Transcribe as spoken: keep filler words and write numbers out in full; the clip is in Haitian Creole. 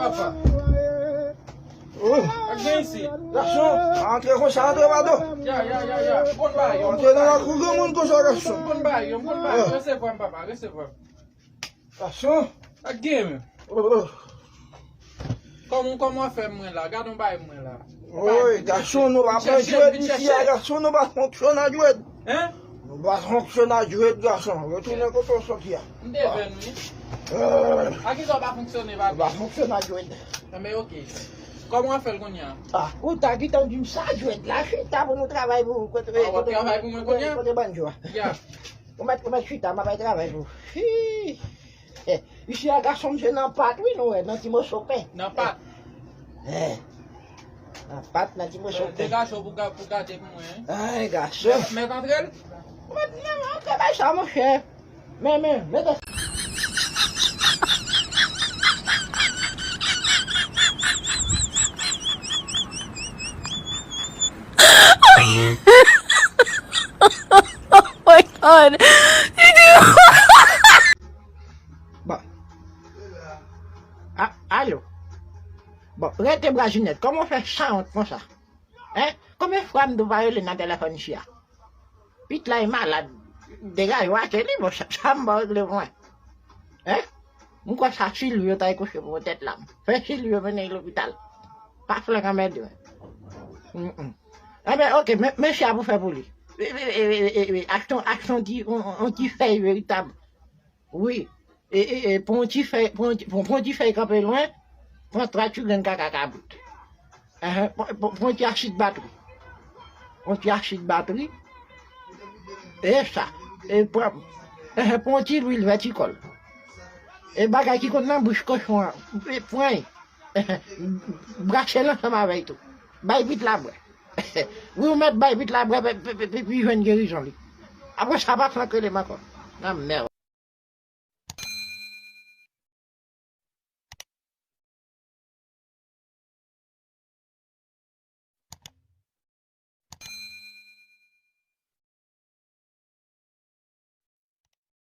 Papa. Oh. Ak gen isi. Gason, antre konsa, antre pado. Ya, ya, ya, ya. Bon bagay yo. Antre nan lakou granmoun konsa, gason. Bon bagay yo, bon bagay yo. Resevwa m, papa, resevwa m. Gason. Ak gen men. Oh. Kòman, kòman w fè mwen la? Gade yon bagay mwen la. Woy, gason, nou pa pran jwèt isi a, gason, nou pa fonksyone ak jwèt. Hein? Nou pa fonksyone ak jwèt, gason. Retounen kote w soti a. M te vin, wi. Euh. A ki sa w pa fonksyone, papi? Nou pa fonksyone ak jwèt. Enben, oke. Kòman w ap fè l kounye a? Ah, ou ta gentan di m sa, jwèt la, chita pou nou travay pou ou. Kote, ah, w ap travay pou mwen kounye a? Kote banjo a? Ya. Ou mèt, ou mèt chita, m ap bay travay pou ou. Hi! Eh, isi a gason m se nan pat, wi, nou wè, nan ti moso pen. Nan pat. Eh, nan pat, nan ti moso pen. Degaje w pou ga-, pou gade pou mwen, hein. Ay, gason. Mèt, mèt antre l? Mèt, mèt antre bay sa, monchè. Men, men, mèt. Oh my God. Bon. A, alo. Bon, rete Brajinèt. Kòman w fè sawont konsa? Hein? Konbyen fwa m di w pa rele nan telefòn isi a? Pit la e malad. Degaje w achte li, bon, sa, sa m ba w regle pou mwen. Hein? M kwè sa Silvio ta kouche pou tèt la. Fè Silvio mennen l lopital. Pa flank anmède mwen. Mm, mm. Enben, oke, men, men sa pou fè pou li. E, e, achte, achte yon ti, yon, yon ti fèy veritab. Wi. E, e, e, pran yon ti fèy, pran yon ti, pran, pran yon ti fèy kanpe lwen, pran twa ti grenn kaka kabrit. Enhen, pran, pran, pran yon ti asid batri. Yon ti asid batri. E sa. E pran, enhen, pran yon ti lwil vètikòl. E bagay ki konn nan bouch kochon an, e pran l. Brase l ansanm avè l tou. Bay pit la bwè. Wi, ou mèt bay pit la bwè, pe, pe, pe, pe, pou l jwenn gerizon li. Apre sa, pa flank rele m ankò. Nan mèd.